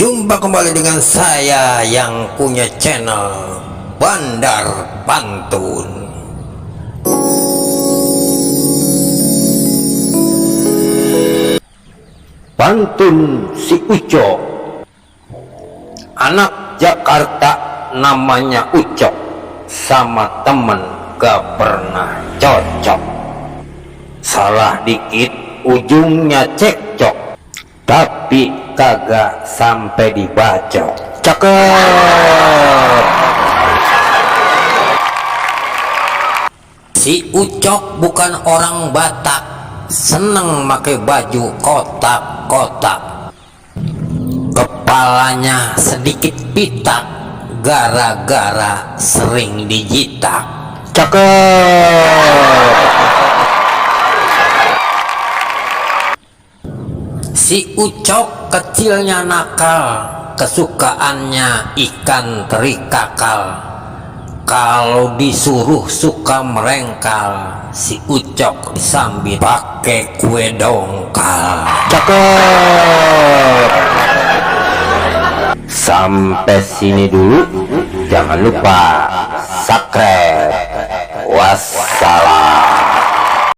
Jumpa kembali dengan saya yang punya channel Bandar Pantun. Pantun si Ucok. Anak Jakarta namanya Ucok, sama temen gak pernah cocok. Salah dikit ujungnya cekcok, tapi kagak sampai dibacok. Cakep. Si Ucok bukan orang Batak, seneng make baju kotak-kotak. Kepalanya sedikit pitak, gara-gara sering dijitak. Cakep. Si Ucok kecilnya nakal, kesukaannya ikan teri kakal. Kalau disuruh suka merengkal, si Ucok disambit pakai kue dongkal. Cakep. Sampai sini dulu, jangan lupa subscribe. Wassalam.